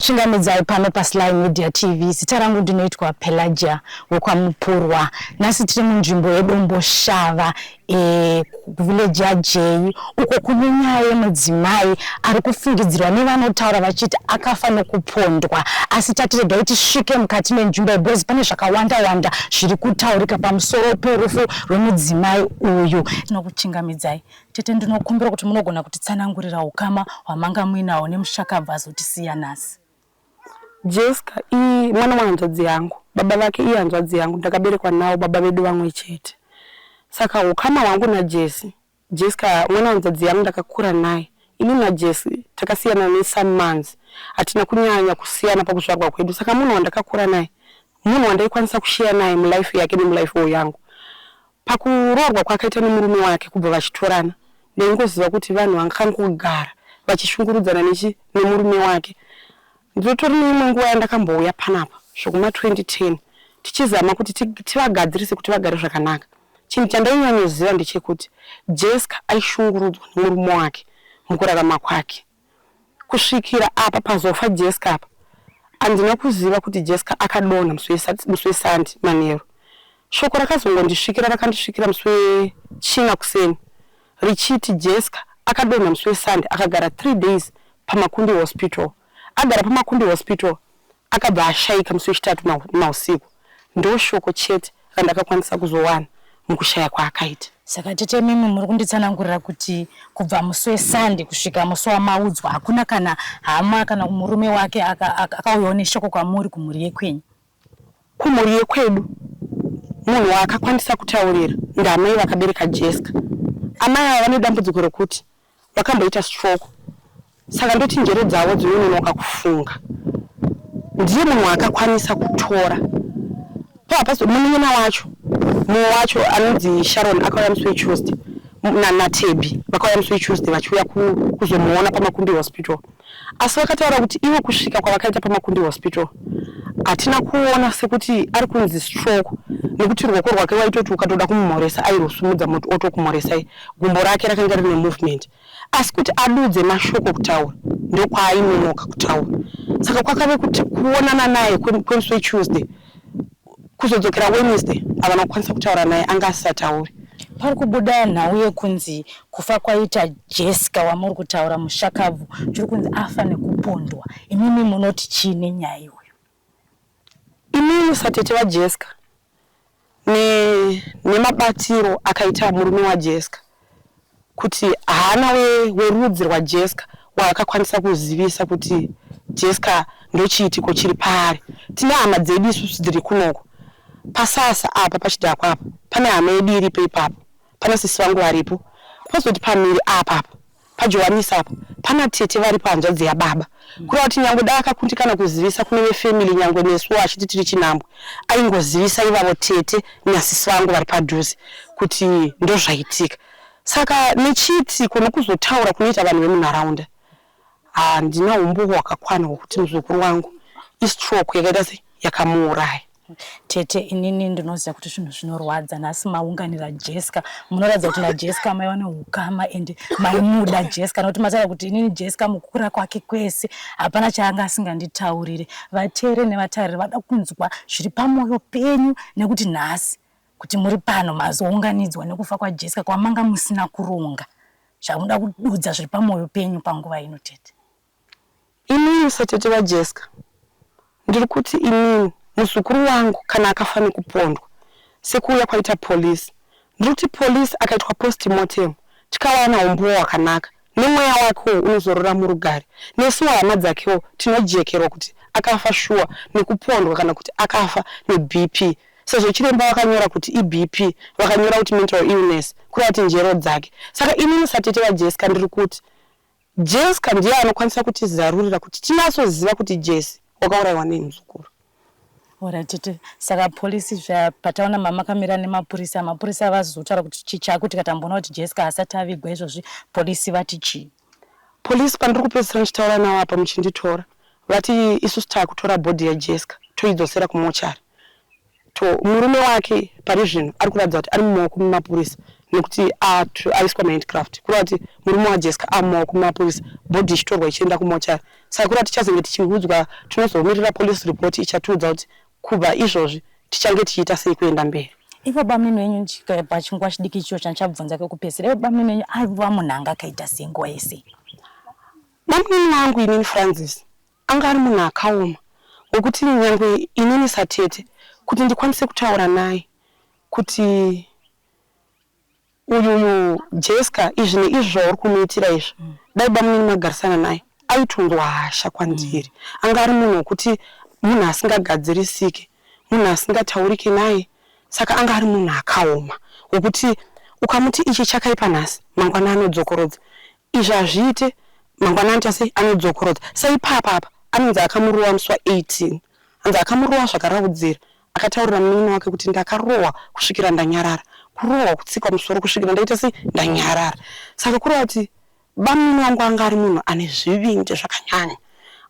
Tinokuchingamidzai pano paSly Media TV. Zita rangu ndinoitwa Pelagia wekwaMupurwa. Nhasi tiri munzvimbo yeDomboshava e, kuvillage yaJeyi uko kune nyaya yemudzimai ari kufungidzirwa nevanotaura vachiti akafa nokupondwa. Asi tati regai tisvike mukati menzvimbo iyi because pane zvakawanda wanda zviri kutaurika pamusoro perufu rwemudzimai uyu. Tinokuchingamidzai Tete, ndinokumbira kuti munogona kutitsanangurira ukama hwamanga muinawo nemushakabvu azotisiya nhasi. Jesca i mwana wehanzvadzi yangu. Baba vake ihanzvadzi yangu ndakaberekwa navo baba vedu vamwe chete. Saka ukama hwangu naJessy, Jesca mwana wehanzvadzi yangu ndakakura naye. Ini naJessy takasiyana nesome months hatina kunyanya kusiyana pakuzvarwa kwedu saka munhu wandakakura naye munhu wandaikwanisa kusheya naye mulife yake nemulifewo yangu. Pakuroorwa kwaakaita nemurume wake kubva vachitorana ndaingoziva kuti vanhu vangangogara vachishungurudzana nechi nemurume wake. Ndinotori neimwe nguva yandakambouya panapa zvekuma 2010 tichizama kuti tivagadzirise kuti vagare zvakanaka. Chinhu chandainyanyoziva ndechekuti Jesca aishungurudzwa nemurume wake mukurarama kwake. Kusvikira apa pazofa Jesca apa handina kuziva kuti Jesca akadonha musi weSunday manheru. Shoko rakazongondisvikira rakandisvikira musi weChina kuseni richiti Jesca akadonha musi weSunday akagara 3 days paMakumbi Hospital. Agara paMakumbi Hospital akabva ashaika musi weChitatu mahusiku. Ndoshoko chete randakakwanisa kuzowana mukushaya kwaakaita. Saka tete imimi muri kunditsanangurira kuti kubva musi weSunday kusvika musi wamaudzwa hakuna kana hama kana murume wake akauyawo neshoko kwamuri kumhuri yekwenyu? Kumhuri yekwedu munhu waakakwanisa kutaurira ndaamai vakabereka Jesca. Amai ava vane dambudziko rekuti vakamboita stroke saka ndoti njere dzavo dzinononoka kufunga. Ndiye munhu waakakwanisa kutora paapaso munin'ina wacho mumwe wacho anonzi Sharon akauya musi weTuesday naTebby vakauya musi weTuesday vachiuya kuzomuona paMakumbi Hospital. Asi vakataura kuti ivo kusvika kwavakaita paMakumbi Hospital hatina kuona sekuti ari kunzi stroke nekuti ruoko rwake waitoti ukatoda kumumhoresa airusumudza moti otokumhoresai gumbo rake rakanga rine movement asi kuti adudze mashoko kutaura ndokwaainonoka kutaura saka kwakave kuti kuonana naye kwemusi weTuesday Kuzodzokera Wednesday havana kukwanisa kutaura naye anga asisatauri. Pari kubuda nhau yekunzi kufa kwaita Jesca wamuri kutaura mushakabvu chiri kunzi afa nekupondwa. Imimi munoti chii nenyaya iyoyo? Inini satete vaJesca ne nemabatiro akaita murume waJesca kuti haana werudzi rwaJesca waakakwanisa kuzivisa kuti Jesca ndochiitiko chiri paari. Tine hama dzedu isusu dziri kunoko pasasa apa pachidhakwa apa pane hama yedu iripo ipapo pana sisi vangu varipo pozoti pamhiri apa apa paJohanisi apa pana tete varipo hanzvadzi yababa kureva kuti nyangwe dai akakundikana kuzivisa kune vefamily nyangwe nesuwo achiti tiri chinhambwe aingozivisa ivavo tete nasisi vangu vari padhuze kuti ndozvaitika saka nechiitiko nokuzotaura kunoita vanhu vemunharaunda handina humbowo hwakakwana hwekuti muzukuru wangu istroke yakaita sei yakamuuraya. Tete inini ndinoziva kuti zvinhu zvinorwadza nhasi maunganira Jesca munoratidza kuti naJesca maiva neukama and maimuda Jesca nokuti mataura kuti inini Jesca mukukura kwake kwese hapana chaanga asinganditaurire vateere nevatariri vada kunzwa zviri pamwoyo penyu nekuti nhasi kuti muri pano mazounganidzwa nekufa kwaJesca kwamanga musina kuronga zvamuda kududza zviri pamwoyo penyu panguva ino tete. Inini satete vaJesca ndiri kuti inini muzukuru wangu kana akafa nekupondwa sekuuya kwaita police ndiri kuti police akaitwa post mortem tikawana humbowo hwakanaka nemweya wakewo unozorora murugare nesuwo hama dzakewo tinojekerwa kuti akafa shuwa nekupondwa kana kuti akafa neBP sezvo chiremba vakanyora kuti iBP vakanyora kuti mental illness kureva kuti njero dzake saka inini satete vaJesca ndiri kuti Jesca ndiye anokwanisa kutizarurira kuti tinatsoziva kuti Jessy wakauraiwa nei muzukuru. Alright tete, saka police zva pataona mama makamira nemapurisa, mapurisa vazotaura kuti chii chako tikatamboona kuti Jesca haasati avigwa izvozvi, police vati chii? Police pandiri kupedzisira ndichitaura navo apa muchinditora vati isusu takutora body yaJesca toidzosera kumochari. To murume wake pari zvino ari kuratidza kuti ari mumaoko memapurisa. nekuti aiswa mahandcraft kureva kuti murume waJessica amumaoko mapurisa bhodhi ichitorwa ichienda kumochari saka kureva tichazenge tichiudzwa tinozomirira police report ichatiudza kuti kubva izvozvi tichange tichiita sei kuenda mberi. Ivo bamunini venyu pachinguva chidiki ichicho chandichabvunza kekupedzisira ivo bamunini venyu aiva munhu anga akaita sei nguva yese? Bamunini vangu inini Francis anga ari munhu akaoma wekuti nyangwe inini satete kuti ndikwanise kutaura naye kuti uyu uyu Jesca izvi neizvi zvauri kumuitira izvi dai bamunini magarisana naye aitonzwa hasha kwandiri anga ari munhu wekuti munhu asingagadzirisike munhu asingataurike naye saka anga ari munhu akaoma wekuti ukamuti ichi chakaipa nhasi mangwana anodzokorodza izvi hazviite mangwana anoita sei anodzokorodza saipapa apa anonzi akamurova musi wa18 anzi akamurova zvakaraudzira akataurira munin'ina wake kuti ndakarohwa kusvikira ndanyarara kurohwa kutsikwa musoro kusvikira ndaita sei ndanyarara saka kureva kuti bamunini wangu anga ari munhu ane zvivindi zvakanyanya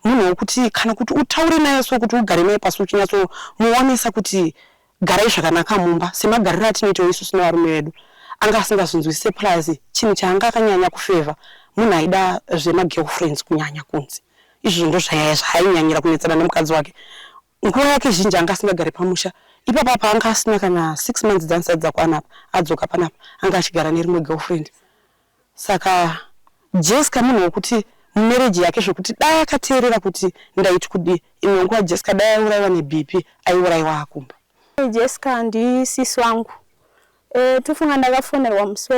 munhu wekuti kana kuti utaure naye so kuti ugare naye pasi uchinyatsomuonesa kuti garai zvakanaka mumba semagariro atinoitawo isusu nevarume vedu anga asingazvinzwisise plus chinhu chaanga akanyanya kufevha munhu aida zvemagirlfriends kunyanya kunze izvozvo ndo zvaainyanyira kunetsana nemukadzi wake nguva yake zhinji anga asingagari pamusha ipapa paanga asina kana 6 months dzanzisati dzakwana apa adzoka panapa anga achigara nerimwe girlfriend saka Jessica munhu wekuti mumarriage yake zvokuti dai akateerera kuti ndaiti kudii imwe nguva Jessica dai aiurayiwa neBP aiurayiwa akumba. Jessica ndisisi wangu tofunga ndakafonerwa musi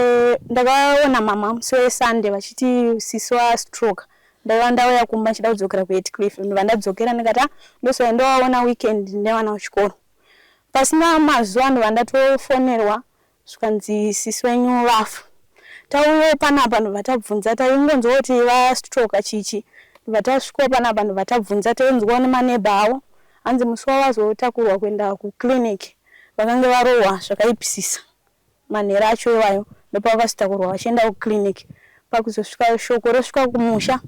ndakaona mama musi weSunday vachiti sisi wastroke ndaiva ndauya kumba nchida kudzokera kuHatcliffe ndobva ndadzokera ndikati ah ndosaka ndovaona weekend nevana vechikoro pasina mazuva ndobva ndatofonerwa zvikanzi sisi wenyu vafa tauyawo panapa ndobva tabvunza taingonzwa kuti vastroka chichi ndobva tasvikawo panapa ndobva tabvunza tainzwawo nemaneighbour avo hanzi musi wavazotakurwa kuenda kuclinic vakange varohwa zvakaipisisa manhero acho iwayo ndopavakazotakurwa vachienda kuclinic pakuzosvika shoko rosvika kumusha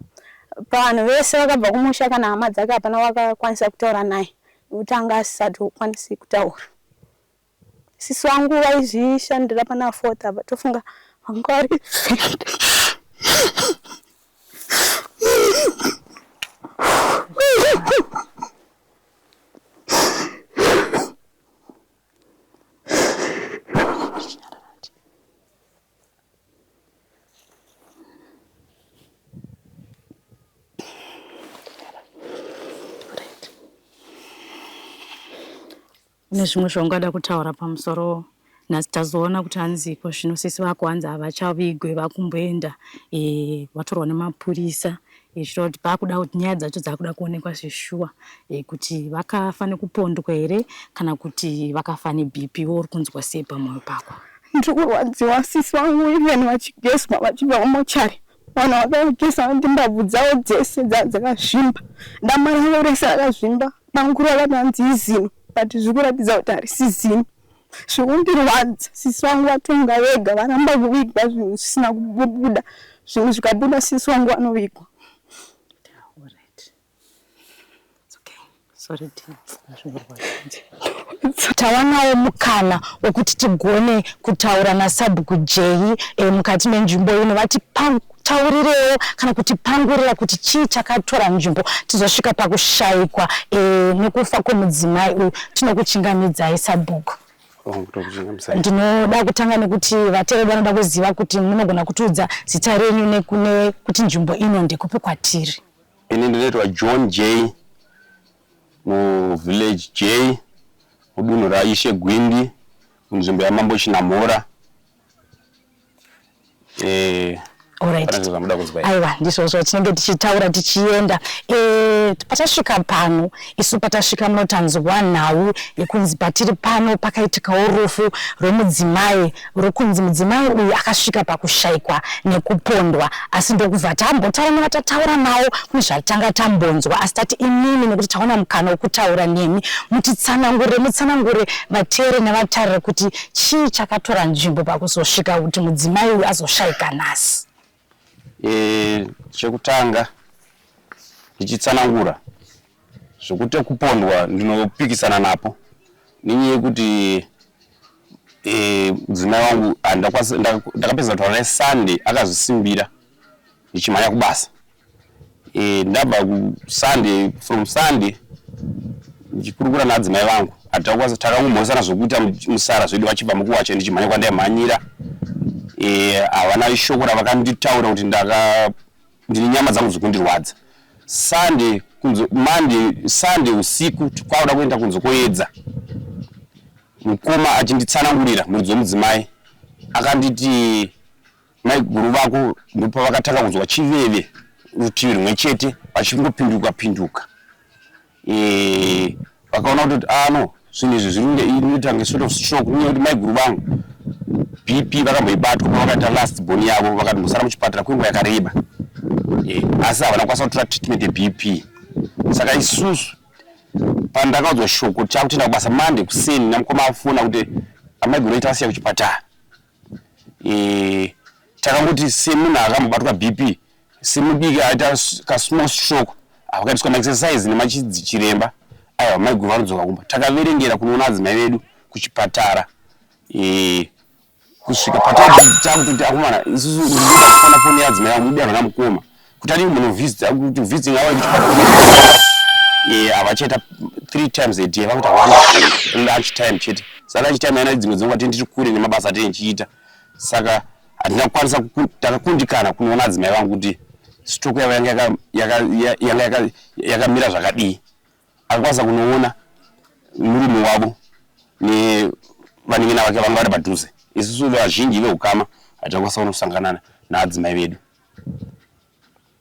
pavanhu vese vakabva kumusha kana hama dzake hapana vakakwanisa kutaura naye nekuti anga asisatokwanisi kutaura sisi vangu vaizvishandira pana fourth apa tofunga vanga vari Une zvimwe zvaungada kutaura pamusoro nhasi tazoona kuti hanziko zvino sisi vako hanzi havachavigwe vakumboenda vatorwa nemapurisa zvichireva kuti pakuda kuti nyaya dzacho dzakuda kuonekwa zveshuwa kuti vakafa nekupondwa here kana kuti vakafa neBP wo uri kunzwa sei pamwoyo pako? Ndiri kurwadziwa sisi vangu even vachigezwa vachibva kumochari vanhu vakageza vanti mbabvu dzavo dzese dzakazvimba dama ravo rese rakazvimba bamukuru vakati hanzi izino but zviri kuratidza kuti harisi zino zvikundirwadza sisi vangu vatonga vega varamba kuvigwa zvinhu zvisina kubuda zvinhu zvikabuda sisi vangu vanovigwa. Alright. It's okay. Sorry dear. Tawanawo mukana wekuti tigone kutaura nasabhuku Jay mukati menzvimbo ino vatitaurirewo kana kutipangurira kuti chii chakatora nzvimbo tizosvika pakushayikwa nekufa kwemudzimai uyu. Tinokuchingamidzai sabhuku. Ndinoda kutanga nekuti vateereri vanoda kuziva kuti munogona kutiudza zita renyu nekuti nzvimbo ino ndekupi kwatiri. Ini ndinoitwa John J muvillage J mudunhu raIshe Gwindi munzvimbo yaMambo Chinamhora. Alright. Zvamuda kunzwa here? Aiwa, ndizvozvo tinenge tichitaura tichienda. Patasvika pano, isu patasvika muno tanzwa nhau yekunzi patiri pano pakaitikawo rufu rwemudzimai rokunzi mudzimai uyu akasvika pakushaikwa nekupondwa, asi ndokubva tambotaura nevatataura navo kune zvatanga tambonzwa, asi tati imimi nekuti taona mukana wekutaura nemi mutitsanangurire mutsanangure vateere nevatariri kuti chii chakatora nzvimbo pakuzosvika kuti mudzimai uyu azoshaika nhasi. Chekutanga ndichitsanangura zvekuti kupondwa ndinopikisana napo nenyaya yekuti Mudzimai wangu ndakapedza kutaura naye Sunday akazvisimbira ndichimhanya kubasa. Ndabva kuSunday, from Sunday ndichikurukura naadzimai vangu, takangomhoresana zvokuita musara zvedu vachibva mukuwacha ndichimhanya kwandaimhanyira. Havana shoko ravakanditaura kuti ndaka ndine nyama dzangu dzikundirwadza. Sunday kunze, Monday, Sunday usiku kwakuda kuenda kunze koedza, mukoma achinditsanangurira muridzi wemudzimai akanditi maiguru vako ndopavakatanga kunzwa chiveve rutivi rumwe chete vachingopinduka pinduka. Vakaona kuti ah no, zvinhu izvi zviri inoita kunge sort of stroke, nenyaya yekuti maiguru vangu BP vakamboibatwa pavakaita last born yavo, vakati musara muchipatara kwenguva yakareba, asi havana kukwanisa kutora treatment yeBP. Saka isusu pandakaudzwa shoko chakutoenda kubasa Monday kuseni namukoma afona kuti amaiguru aita vasiya kuchipatara, takangoti semunhu akambobatwa BP semudiki aita kasmall stroke, vakaiswa maexercise nemachichiremba, aiwa, maiguru vanodzoka kumba. Takaverengera kunoona adzimai vedu kuchipatara kusvika patakutoti akomana isusu ndinoda kufona foni yeadzimai vangu mudianwa namukoma kuti adii kumbonovhizita, kuti visiting hour kuchipatara havachaita 3 times a day, vakuita one lunch time chete. Saka lunch time aina dzimwe dzenguva tini tiri kure nemabasa atinenge tichiita, saka hatina kukwanisa, takakundikana kunoona adzimai vangu kuti stroke yavo yanga yakamira zvakadii. Akakwanisa kunoona murume wavo nevanin'ina vake vanga vari padhuze. Isusu vazhinji veukama hatina kukwanisa kunosangana naadzimai vedu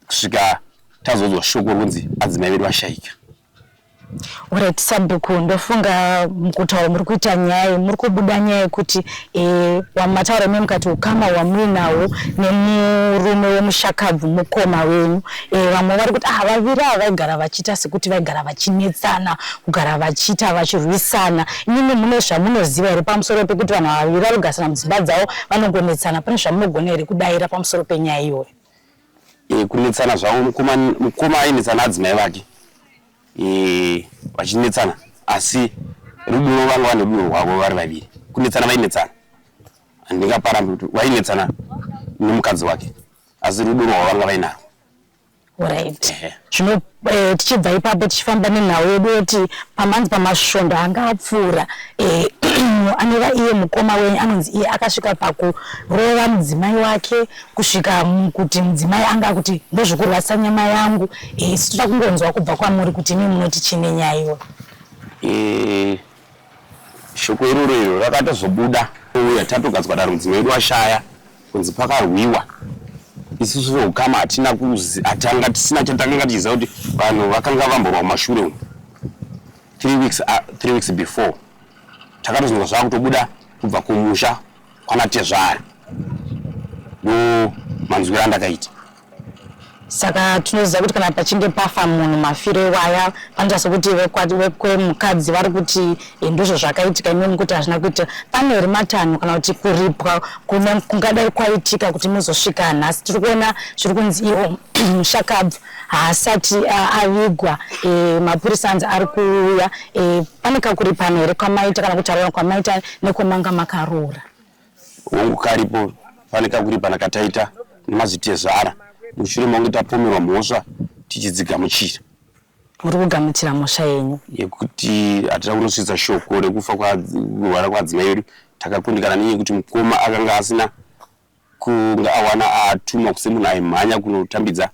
kusvika tazodzwa shoko rokunzi adzimai vedu vashaika. Alright, sabhuku, ndofunga mukutaura muri kuita nyaya muri kubuda nyaya yekuti wamataura ime mukati ukama hwamuinahwo nemurume wemushakabvu mukoma wenyu. Vamwe vari kuti ah, vaviri ava vaigara vachiita sekuti vaigara vachinetsana, kugara vachiita vachirwisana. Imimi mune zvamunoziva here pamusoro pekuti vanhu vaviri vari kugarisana mudzimba dzavo vanongonetsana? Pane zvamunogona here kudaira pamusoro penyaya iyoyo? Kunetsana zvavo, mukoma ainetsana adzimai vake, vachinetsana, asi rudo vanga vane rudo rwavo vari vaviri. Kunetsana vainetsana, handingaparambi kuti vainetsana nemukadzi wake, asi rudo rwavo vanga vainarwo. Right, zvino tichibva ipapo tichifamba nenhau yedu yoti pamanzi pamasvondo anga apfuura, anova iye mukoma wenyu anonzi iye akasvika pakurova mudzimai wake kusvika kuti mudzimai anga kuti ndozvokurwadzisa nyama yangu. Isu toda kungonzwa kubva kwamuri kuti imi munoti chine nyaya iyoyo. Shoko iroro iro rakatozobuda uya tatogadzwa daro mudzimai wedu washaya, kunzi pakarwiwa. Isusu veukama hatina hatanga tisina chatakanga tichiziva kuti vanhu vakanga vamborwa mumashure umu 3 weeks before. Takatozonzwa zvakutobuda kubva kumusha kwanatezvara, ndo manzwiro andakaita. Saka tinoziva kuti kana pachinge pafa munhu, mafiro iwaya panoita sekuti vekwemukadzi vari kuti ndizvo zvakaitika, imi mukuti hazvina kuitika. Pane here matanho kana kuti kuripwa kungadai kwaitika kuti muzosvika nhasi tiri kuona zviri kunzi iwo mushakabvu haasati avigwa, mapurisa anzi ari kuuya? Pane kakuripana here kwamaita kana kutaurana kwamaita nekwamanga makaroora? Hongu, karipo. Pane kakuripana kataita nemazitezvara mushure mangu tapomerwa mhosva tichidzigamuchira. Muri kugamuchira mhosva yenyu? Yekuti hatina kunosvitsa shoko rekufa, kurwara kwadzimai vedu. Takakundikana nenyaya yekuti mukoma akanga asina kunge awana atumwa semunhu aimhanya kunotambidza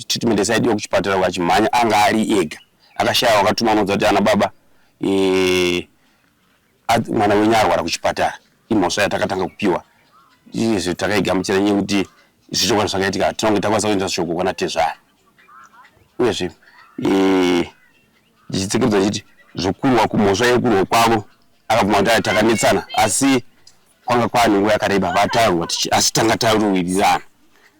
treatment yesaidiwa kuchipatara achimhanya, anga ari ega, akashaya wakatuma unoudza kuti ana baba, mwana wenyu arwara kuchipatara. Imhosva yatakatanga kupiwa izvo takaigamuchira nyaya yekuti zvichokwadi zvakaitika, hatinonge takwanisa kuendesa shoko kwana tezvara. Uyezve ndichitsikirudza chiti zvokurwa kumhosva yekurwa kwavo, akabvuma kuti takanetsana, asi kwanga kwaane nguva yakareba vatarwa, asi tanga tarowirirana.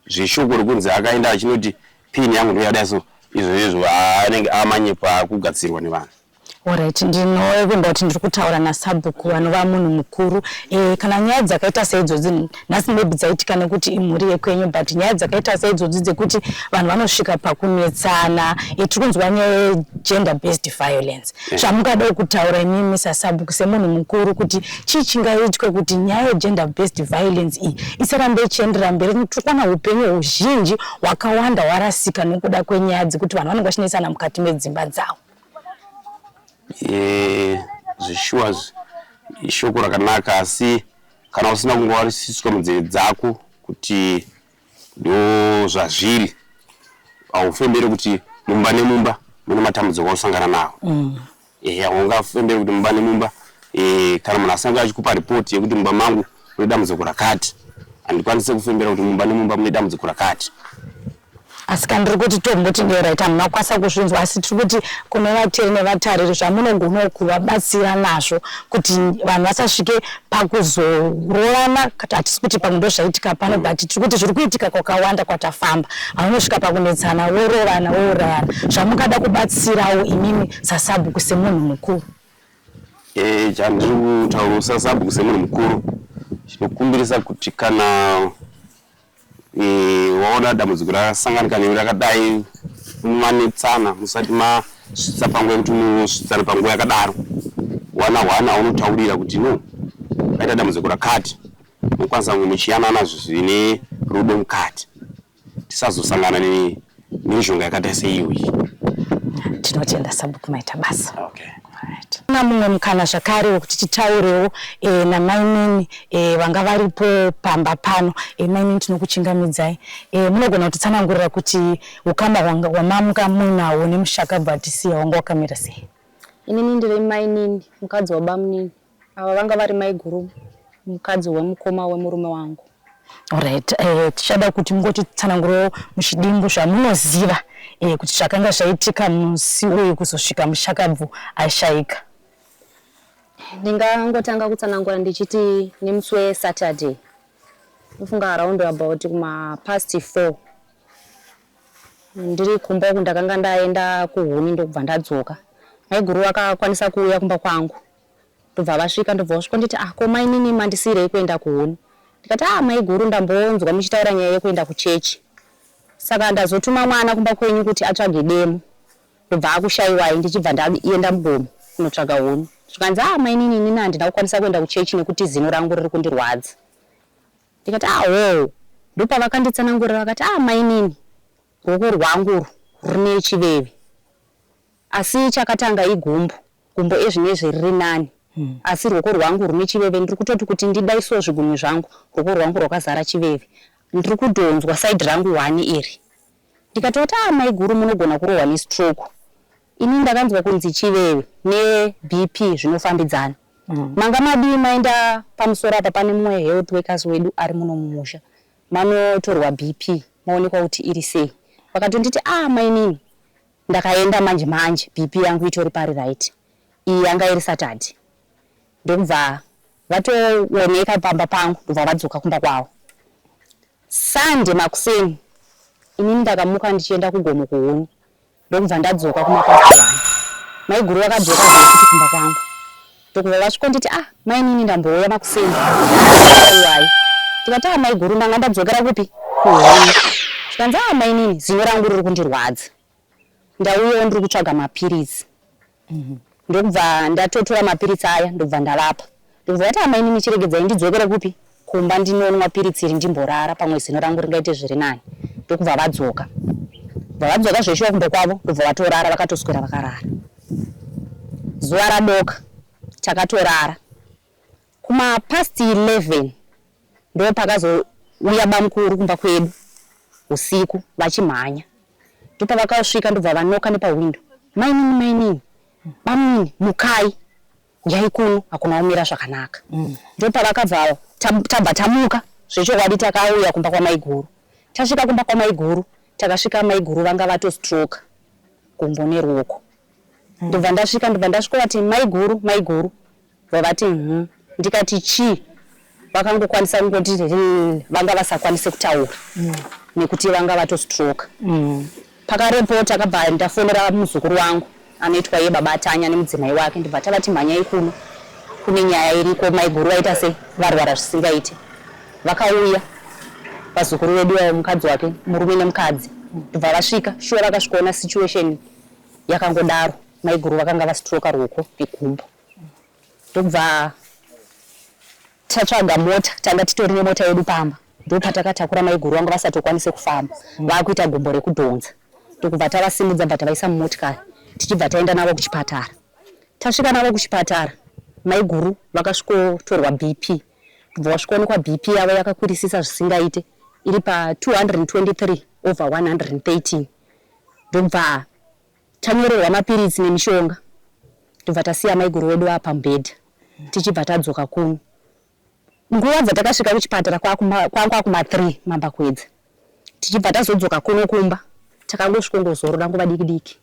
Zveshoko rekunzi akaenda achinoti pini yangu ndoyadai, so izvo izvo anenge amanyepo akugadzirwa nevanhu. Alright, ndinovimba kuti ndiri kutaura nasabhuku vanova munhu mukuru. E, kana nyaya dzakaita seidzodzi nhasi maybe dzaitika nekuti imhuri yekwenyu, but nyaya dzakaita seidzodzi dzekuti vanhu vanosvika pakunetsana, e, tiri kunzwa nyaya yegender based violence. Zvamungadawo kutaura imimi sasabhuku semunhu mukuru kuti chii chingaitwe kuti nyaya yegender based violence iyi isarambe ichienderera mberi? Tiri kuona upenyu huzhinji hwakawanda hwarasika nokuda kwenyaya dzekuti vanhu vanenge vachinetsana mukati medzimba dzavo. Zvishuwa ishoko rakanaka, asi kana usina kunge warisiswa munzeve dzako kuti ndo zvazviri, haufemberi kuti mumba nemumba mune matambudziko ausangana nawo. Ehe, haungafemberi kuti mumba nemumba, kana munhu asanga achikupa ripoti yekuti mumba mangu mune dambudziko rakati, handikwanise kufembera kuti mumba nemumba mune dambudziko rakati. Asi kana ndiri kuti tomboti right, hamuna kukwanisa kuzvinzwa, asi tiri kuti kune vateri nevatariri, zvamunogonawo kuvabatsira nazvo kuti vanhu vasasvike pakuzorovana. Hatisi kuti pamwe ndo zvaitika pano, but tiri kuti zviri kuitika kwakawanda kwatafamba, vanosvika pakunetsana, vorovana, vourayana. Zvamungada kubatsirawo imimi sasabhuku semunhu mukuru? Chandiri kutaura sasabhuku semunhu mukuru, chinokumbirisa kuti kana waona dambudziko rakasanganika newe rakadai, manetsana, musati masvitsa panguva yekuti unosvitsana panguva yakadaro, wana hwana aunotaurira kuti no, paita dambudziko rakati, munokwanisa kunge muchiyanana zvine rudo mukati, tisazosangana nemhirizhonga yakaita seiyoyi. Tinotenda sabhuku, maita basa. Okay. Na mumwe mukana zvakare wekuti titaurewo namainini vanga varipo pamba pano. Mainini, tinokuchingamidzai. Munogona kutitsanangurira kuti ukama hwamanga muinawo nemushakabvu atisiya wanga wakamira sei? Inini ndiri mainini, mukadzi wabamunini. Ava vanga vari maiguru, mukadzi wemukoma wemurume wangu. Alright, tichada kuti mungotitsanangurawo muchidimbu zvamunoziva kuti zvakanga zvaitika musi uyu kuzosvika mushakabvu ashayika. Ndingangotanga kutsanangura ndichiti nemusi weSaturday, ndofunga around about kuma past 4, ndiri kumba uku, ndakanga ndaenda kuhuni, ndokubva ndadzoka. Maiguru vakakwanisa kuuya kumba kwangu, ndobva vasvika, ndobva vasvika nditi, "Ah, ko mainini, mandisiyirei kuenda kuhuni?" Ndikati, "Ah, maiguru, ndambonzwa muchitaura nyaya yekuenda kuchechi, saka ndazotuma mwana kumba kwenyu kuti atsvage demo, ndobva akushayiwai, ndichibva ndaenda mugomo kunotsvaga huni." Zvikanzi, "Ah, mainini, inini handina kukwanisa kuenda kuchechi nekuti zino rangu riri kundirwadza." Ndikati, "Ah, hoo." Ndopavakanditsanangurira, vakati, "Ah, mainini, ruoko rwangu rune chiveve, asi chakatanga igumbo. Gumbo ezvinezvi riri nani, asi ruoko rwangu rune chiveve. Ndiri kutoti kuti ndidaisowo zvigunwe zvangu, ruoko rwangu rwakazara chiveve, ndiri kudhonzwa side rangu one iri." Ndikatoti, "Ah, maiguru, munogona kurohwa nestroke. Ini ndakanzwa kunzi chiveve neBP zvinofambidzana. Manga madii maenda pamusoro apa, pane mumwe health workers wedu ari muno mumusha, manotorwa BP, maonekwa kuti iri sei?" Vakatonditi, "Ah, mainini, ndakaenda manje manje, BP yangu itori pari right." Iyi yanga iri Saturday. Ndokubva vatooneka pamba pangu, ndobva vadzoka kumba kwavo. Sunday makuseni, inini ndakamuka ndichienda kugomo kuhuni, ndokubva ndadzoka kumapast 1. Maiguru vakadzoka zvekuti kumba kwangu, ndokubva vasvika nditi, "Ah, mainini, ndambouya makuseni, aiwai." Ndikati, "Ah, maiguru, ndanga ndadzokera kupi? Kuhuni." Zvikanzi, "Ah, mainini, zino rangu riri kundirwadza, ndauyawo ndiri kutsvaga mapiritsi." Ndokubva ndatotora mapiritsi aya, ndobva ndavapa. Ndokubva vati, "Amainini, chiregedzai ndidzokere kupi? Kumba, ndinonwa piritsi iri, ndimborara, pamwe zino rangu ringaite zviri nani." Ndokubva vadzoka, bva vadzoka zveshuwa kumba kwavo, ndobva vatorara, vakatoswera vakarara. Zuva radoka takatorara. Kuma past 11 ndo pakazouya bamukuru kumba kwedu usiku vachimhanya. Ndopavakasvika, ndobva vanoka nepahwindo, "Mainini, mainini, bamunini, mukai, uyai kuno, hakuna kumira zvakanaka." Ndopavakabva tabva tamuka zvechokwadi, takauya kumba kwamaiguru. Tasvika kumba kwamaiguru, takasvika maiguru vanga vatostroka gumbo neruoko. Ndobva ndasvika, ndobva ndasvika vati, "Maiguru, maiguru." Bva vati, Ndikati, "Chii?" Vakangokwanisa kungoti, vanga vasakwanise kutaura nekuti vanga vatostroka. Pakarepo takabva ndafonera muzukuru wangu. Anoitwa iye baba Tanya nemudzimai wake ndibva tavati mhanyai kuno kune nyaya iriko maiguru vaita sei varwara zvisingaite. Vakauya vazukuru vedu avo mukadzi wake murume nemukadzi ndibva vasvika shuwa vakasvikoona situation yakangodaro maiguru vakanga vastroka ruoko negumbo ndobva tatsvaga mota tanga titori nemota yedu pamba ndopatakatakura maiguru vanga vasatokwanise kufamba vakuita gumbo rekudhonza ndokubva tavasimudza bva tavaisa mumotikari tichibva taenda navo kuchipatara tasvika navo kuchipatara maiguru vakasvikotorwa bp kubva vasvikoonekwa bp yavo yakakwirisisa zvisingaite iri pa 223 over 113 ndobva Tanyorerwa mapiritsi nemishonga tobva tasiya maiguru vedu vava pamubhedha tichibva tadzoka kuno. Nguva dzatakasvika kuchipatara kwanga kwakuma 3 mambakwedza tichibva tazodzoka kuno kumba takangosvikongozorora nguva diki diki.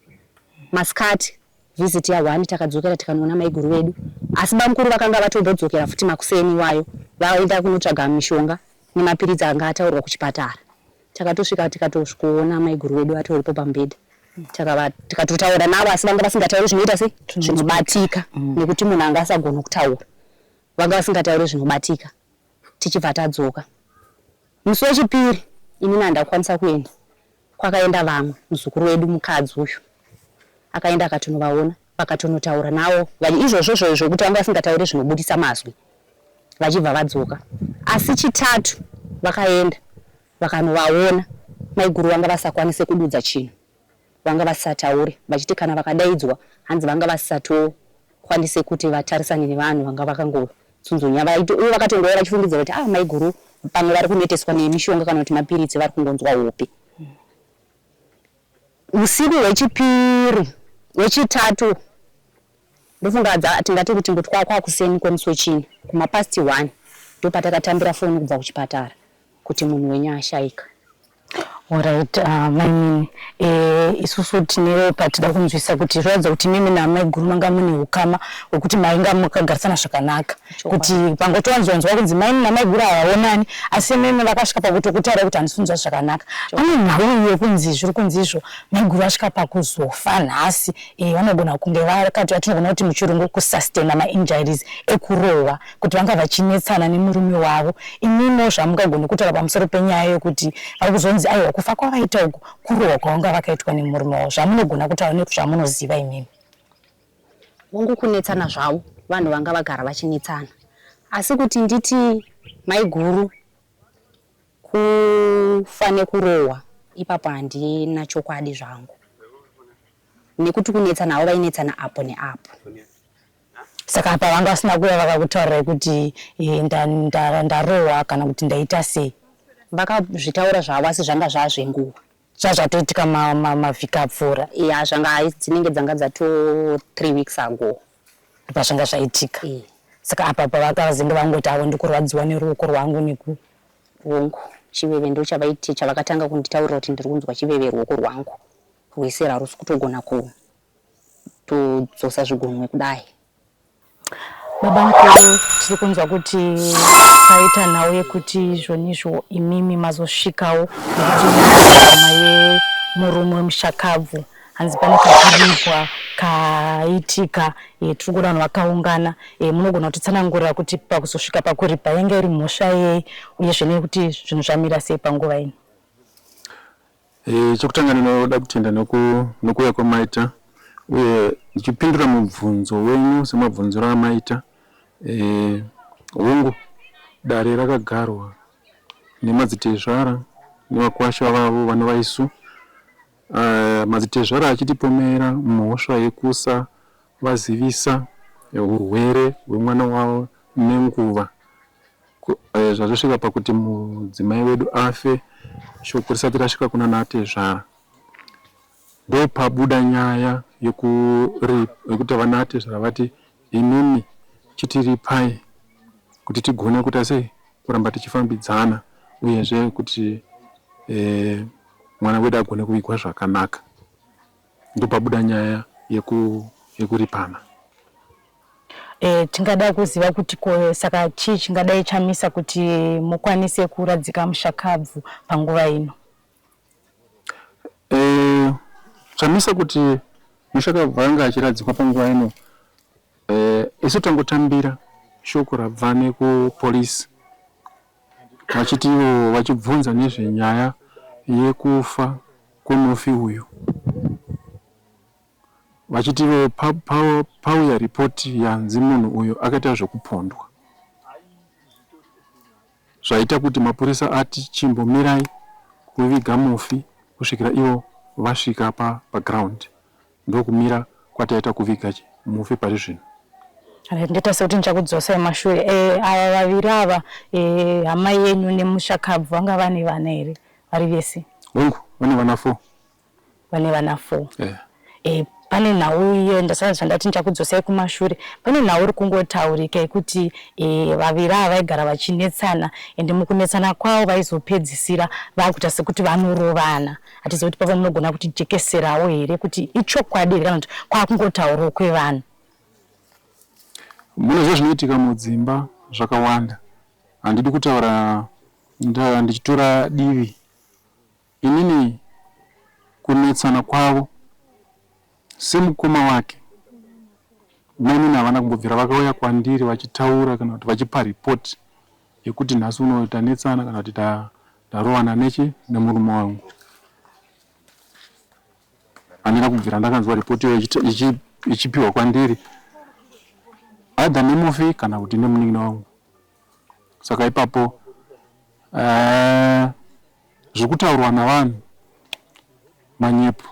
Masikati visit ya 1 takadzokera tikanoona maiguru vedu asi bamukuru vakanga vatombodzokera futi makuseni iwayo vaenda kunotsvaga mishonga nemapiritsi anga ataurwa kuchipatara. Takatosvika tikatosvikoona maiguru vedu vatoripo pamubhedha takava tikatotaura navo asi vanga vasingatauri zvinoita sei zvinobatika mm. nekuti munhu anga asagona kutaura vanga vasingatauri zvinobatika tichibva tadzoka musi wechipiri inini handakukwanisa kuenda kwakaenda vamwe muzukuru wedu mukadzi uyu akaenda akatonovaona vakatonotaura navo izvozvo zvokuti vanga vasingatauri zvinobudisa mazwi vachibva vadzoka asi chitatu vakaenda vakanovaona maiguru vanga vasakwanise kududza chinhu vanga vasisataure vachiti kana vakadaidzwa hanzi vanga vasisatokwanise kuti vatarisane nevanhu vanga vakangotsunzunya uye vakatongouya vachifungidzira kuti ah maiguru pamwe vari kuneteswa nemishonga kana kuti mapiritsi vari kungonzwa hope usiku hwechipiri hwechitatu Ndofunga tingati kuti ngokuti kwaa kwakuseni kwemusi wechina kuma past one ndopatakatambira foni kubva kuchipatara kuti munhu wenyu ashaika. Alright, uh, mainini eh, isusu tinewo patida kunzwisa kuti zvoratidza kuti mimi namaiguru manga mune ukama hwekuti mainga makagarisana zvakanaka kuti pangotowanzonzwa kunzi mainini namaiguru havaonani asi mimi vakasvika pakutokutaura kuti handisi kunzwa zvakanaka pane nhau yekunzi zviri kunzi izvo maiguru vasvika pakuzofa nhasi Eh, vanogona kunge vakati vatinogona kuti muchirungu kusustaina mainjuries ekurohwa kuti vanga vachinetsana nemurume wavo imimo zvamungagoni kutaura pamusoro penyaya yokuti vari kuzonzi aiwa kufa kwavaita uku kurohwa kwavanga vakaitwa nemurume wavo zvamunogona kutaura nezvamunoziva imimi Hongu kunetsana zvavo vanhu vanga vagara vachinetsana asi kuti nditi maiguru Kufa nekurohwa ipapo handina chokwadi zvangu nekuti kunetsana havo vainetsana apo neapo. Saka apa vanga vasina kuuya vakakutaurirai kuti eh, ndarohwa kana kuti ndaita sei? Vakazvitaura zvavo asi zvanga zvazvenguva. Zvazvatoitika mavhiki apfuura? Ya zvanga dzinenge dzanga dzato 3 weeks ago. Ndopazvanga zvaitika. E. Saka apa pavakazenge vangoti avo ndikurwadziwa neruoko rwangu neku Hongu, chiveve ndochavaitii chavakatanga kunditaurira kuti ndiri kunzwa chiveve ruoko rwangu rwese rwarusi kutogona kutodzosa zvigunwe kudai. Baba mukuru, tiri kunzwa kuti paita nhau yekuti izvonizvo imimi mazosvikawo nekuti hama yemurume wemushakabvu hanzi pane kakuripwa kaitika e, tiri kuona vanhu vakaungana e, munogona kutitsanangurira kuti pakuzosvika pakuripa yanga iri mhosva yei uyezve nekuti zvinhu zvamira sei panguva ino e, chekutanga ndinoda kutenda nokuuya kwamaita uye ndichipindura mubvunzo wenyu semabvunziro amaita e, hongu dare rakagarwa nemadzitezvara nevakwasha vavo vanova isu Uh, madzitezvara achitipomera mhosva yekusa vazivisa hurwere hwemwana wavo nenguva eh, zvazosvika pakuti mudzimai wedu afe shoko risati rasvika kuna natezvara ndopabuda nyaya yekuti vanatezvara vati imimi chitiripai kuti tigone kuita sei kuramba tichifambidzana uyezve kuti eh, mwana wedu agone kuvigwa zvakanaka ndopabuda nyaya yekuripana. E, tingada kuziva kuti ko saka chii chingadai chamisa kuti mukwanise kuradzika mushakabvu panguva ino? E, chamisa kuti Mushakabvu anga achiradzikwa panguva ino eh, isu tangotambira shoko rabva nekupolisi vachiti ivo vachibvunza nezvenyaya yekufa kwemufi uyu vachiti ivo pauya ripoti yanzi munhu uyu akaita zvekupondwa zvaita kuti mapurisa ati chimbomirai kuviga mufi kusvikira ivo vasvika paground ndokumira kwataita kuviga mufi pari zvino. Right, ndoita sekuti ndichakudzosai mashure. Eh, ava vaviri ava eh, hama yenyu nemushakabvu vanga vane vana here vari vese? Hongu, vane vana 4. Vane vana 4. Yeah. Eh, pane nhau iyo ndasara zvandati ndichakudzosai kumashure. Pane nhau iri kungotaurika yekuti eh, vaviri ava vaigara vachinetsana ende mukunetsana kwavo vaizopedzisira vakuita sekuti vanorovana. Hatizivi kuti papa munogona kutijekeserawo here kuti ichokwadi here kana kuti kwakungotaurawo kwevanhu. Munoziva zvinoitika mudzimba zvakawanda. Handidi kutaura ndichitora divi. Inini kunetsana kwavo semukoma wake mainini havana kumbobvira vakauya kwandiri vachitaura kana kuti vachipa report yekuti nhasi uno tanetsana kana kuti ndarowana nechi nemurume wangu. Handina kubvira ndakanzwa report iyoyo ichipiwa kwandiri either nemufi kana kuti nemunin'ina wangu. Saka ipapo eh, zvekutaurwa navanhu manyepo.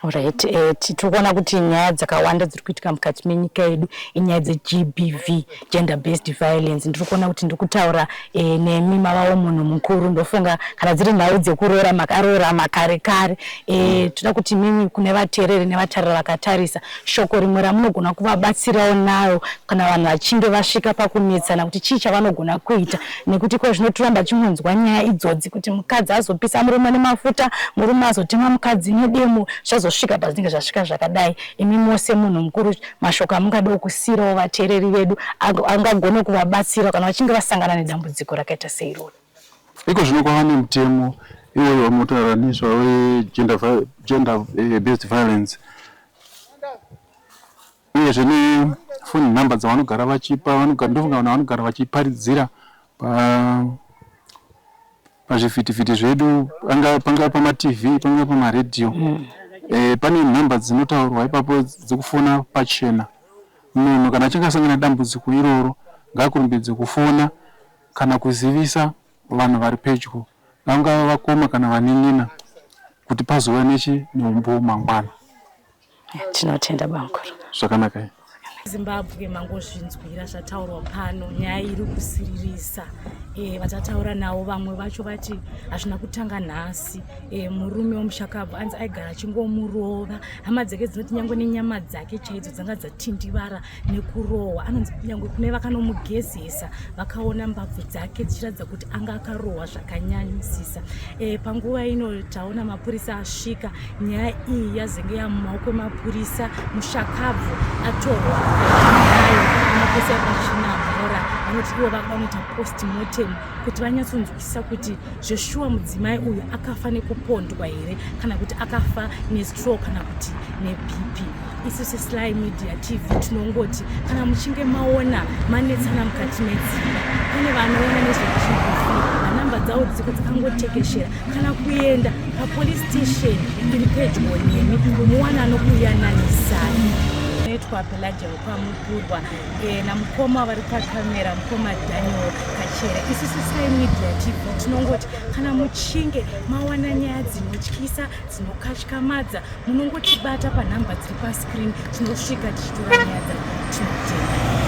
Alright, eh, tiri kuona kuti nyaya dzakawanda dziri kuitika mukati menyika yedu inyaya dzeGBV, gender based violence. Ndiri kuona kuti ndiri kutaura eh, nemi mavawo munhu mukuru, ndofunga kana dziri nhau dzekuroora makaroora makare kare. Eh, toda kuti mimi kune vateereri nevatarira vakatarisa shoko rimwe ramunogona kuvabatsirawo nayo kana vanhu vachinge vasvika pakunetsana kuti chii chavanogona kuita nekuti ko zvino toramba tichingonzwa nyaya idzodzi kuti mukadzi azopisa murume nemafuta murume azotema mukadzi nedemo zvazosvika pazvinenge zvasvika zvakadai imi mose munhu mukuru mashoko amungadawo kusiirawo vateereri vedu angagone kuvabatsira kana vachinge vasangana nedambudziko rakaita seiroro. Iko zvino kwava nemutemo iwoyo wamunotaura nezvawo wegender gender eh, based violence uyezve nefoni number dzavanogara vachipa ndofunga vanhu vanogara vachiparidzira pazvivhitivhiti zvedu pangava pamatv pangava pamaredhiyo mm. eh, pane nhamba dzinotaurwa ipapo dzekufona pachena munhu kana achinge asangana nedambudziko iroro ngaakurumbidze kufona kana kuzivisa vanhu vari pedyo vangava vakoma kana vanin'ina kuti pazova nechi neumbowo mangwana. Tinotenda bamukuru. Zvakanaka. Zimbabwe mangozvinzwira zvataurwa pano nyaya iri kusiririsa e, vatataura navo vamwe vacho vati hazvina kutanga nhasi e, murume wemushakabvu anzi aigara achingomurova hama dzake dzinoti nyange nenyama dzake chaidzo dzanga dzatindivara nekurohwa anonzi kunyange kune vakanomugezesa vakaona mbabvu dzake dzichiratidza kuti anga akarohwa zvakanyanyisisa e, panguva ino taona mapurisa asvika nyaya iyi yazenge yamumaoko emapurisa mushakabvu atorwa nayo mapurisa epachinamhora vanoti ivo vakuda kunoita post mortem kuti vanyatsonzwisisa kuti zveshuwa mudzimai uyu akafa nekupondwa here kana kuti akafa nestroke kana kuti nebp isu sesly media tv tinongoti kana muchinge maona manetsana mukati medzimba pane vanoona nezvegbv vanhamba dzavo dziko dzakangotekeshera kana kuenda papolice station iri pedyo nemi muwana anokuyananisai noitwa pelagia wekwamupurwa e, namukoma vari pakamera mukoma daniel kachere isu sesly media tv tinongoti kana muchinge mawana nyaya dzinotyisa dzinokatyamadza munongotibata panhamba dziri pascreen tinosvika tichitora nyaya dzacho tinotenda.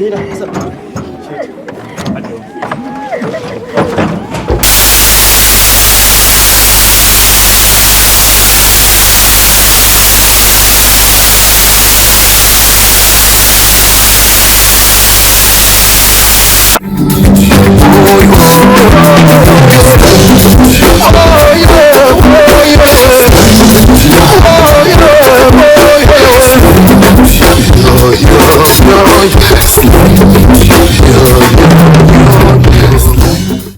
Mira,